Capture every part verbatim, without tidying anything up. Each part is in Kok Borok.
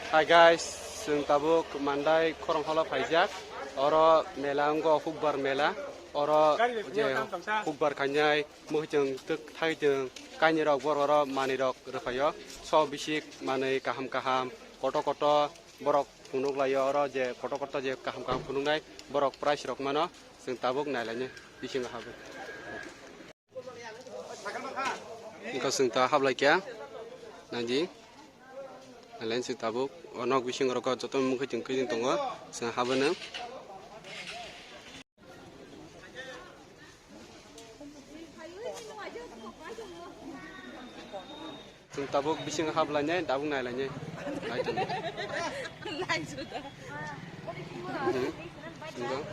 Hi guys, chwng tabuk Mandai khorang holo phaijak. Oro mela wngo, Hukbar mela. Oro je Hukbar khainai, mwkhwtwng twk thaitwng, kainwi rok borok oro manwi rok rwphaio. So bisik manwi kaham kaham, koto koto borok phunuk laio. Oro je koto koto je kaham kaham phunuknai, borok prize rok mano. Chwng tabuk nailainai bisingo habwi. Wngkha chwng ta hablai kha. Naidi. Nailainai chwng tabuk. O nok bisingo rok joto mwkhwtwng kwtwng tongo. Chwng habwino. Chwng tabuk bisingo hablainai, tabuk nailainai. Nai tongo. Line suda. Mhm. Chwng tabuk.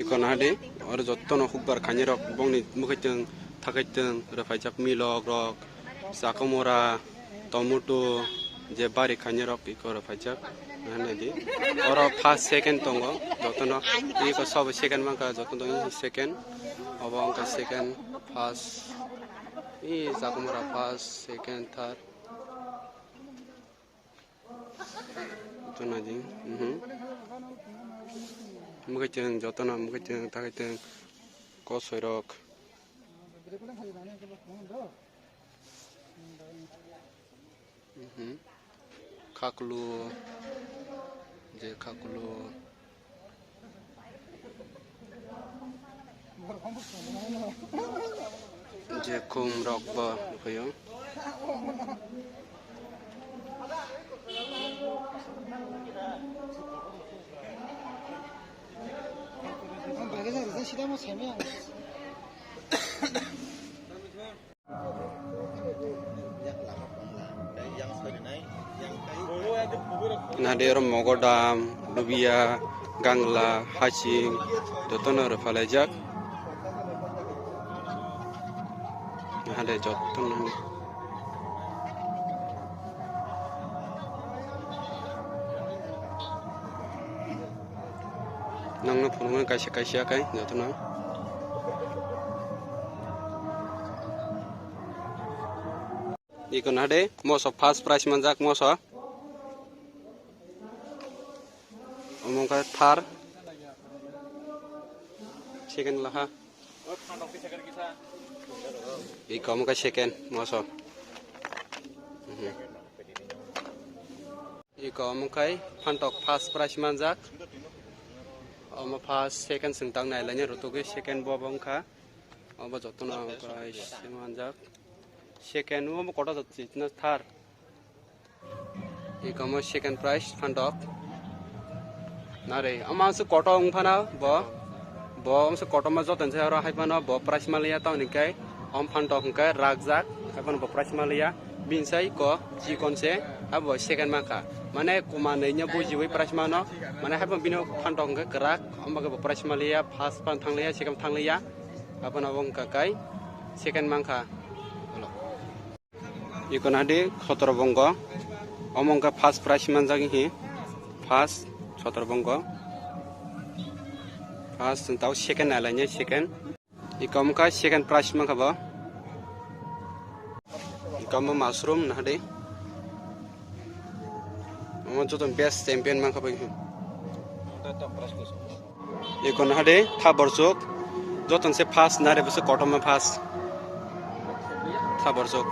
Iko nahadi, oro jottono Hukbar khainai rok bongni mwkhwtwng, thakhaitwng, rwphaijak milok rok, chakwmura, tomato, je bari khainai rok iko rwphaijak. Naharnai di. Oro first, second tongo, jotono iko sobo second mankha, jotono tongo second. Obo wngkha second, first. I chakwmura first, second, third. Jotono di. Mhm. Mwkhwtwng, jotono mwkhwtwng, thakhaitwng, kosoi rok. Mhm. Khaklu, je khaklu. Je khum rok bo nukhuyo. Nade oro mogodam, lubia, gangla, hasing, jotono rwphalaijak. Nade jotono. Nangno phunuknai kaisa kaisa khe jotono. Iko nahade, moso first prize manjak moso. Omo wngkha third. Second laha. Iko omo wngkha second moso. Mhm. Iko omo khai phantok first prize manjak. Omo first, second chwng tang nailainai rwtugwi second bo bo wngkha. Obo jotono prize manjak. Second omo kotor jotto third. Iko omo second prize phantok. Nare omo ang se kotor wngphano bo. Bo ang se kotor ma joto se oro hai phano bo prize maliya tamo hwnkhe. Om phantok hwnkhe rakjak, haiphano bo prize maliya, bini sai ko chikon se, abo second mankha. Mane kuma nwi no bujiwi prize mano, mane haiphano bini phantok hwnkhe kwrak, omo khe bo prize maliya, first phano thangliya, second thangliya, haiphano abo wngkha kai second mankha. Iko nahadi khotoro bongo, omo wngkha first prize manjak hi, first khotoro bongo, first tao second nailainai second. Iko wngkha second prize mankha bo. Iko omo mushroom nahadi. Omo joto best champion mankha bo. Iko nahadi thaborsuk. Joto se first nare bwswk kotorma first. Thaborsuk.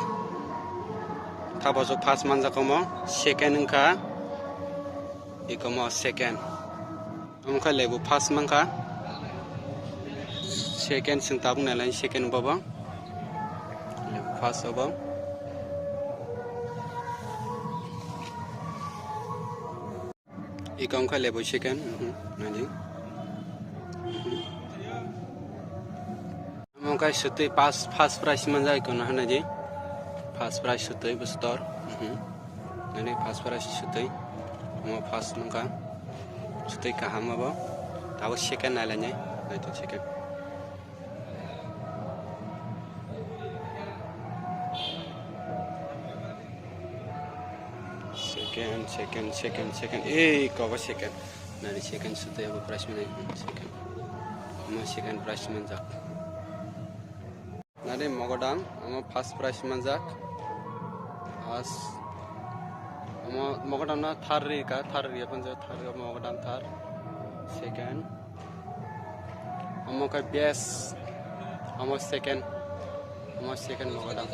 Thaborsuk first manjak omo. Second wngkha. Iko omo second. Omo khe lebu first mankha. Second chwng tabuk nailai second bobo. Lebu first obo. Iko omo khe lebu second. Mhm, naidi. Mhm. Omo khe swtwi pas-, first prize manjak iko no hwnwi di. First prize swtwi bwswk tor. Mhm. Nini first prize swtwi. Omo first mankha. Swtwi kaham abo. Tabuk second nailainai. Naitong second. Second, second, second, second. Ei, kobo second. Nani second swtwi abo prize mwnai. Second. Omo second prize manjak. Nani mogodam, omo first prize manjak. First. Mo-, mogodam na thar ri ka, thar ri apan je thar ri mogodam thar. Second. Omo khe best. Omo second. Omo second mogodam.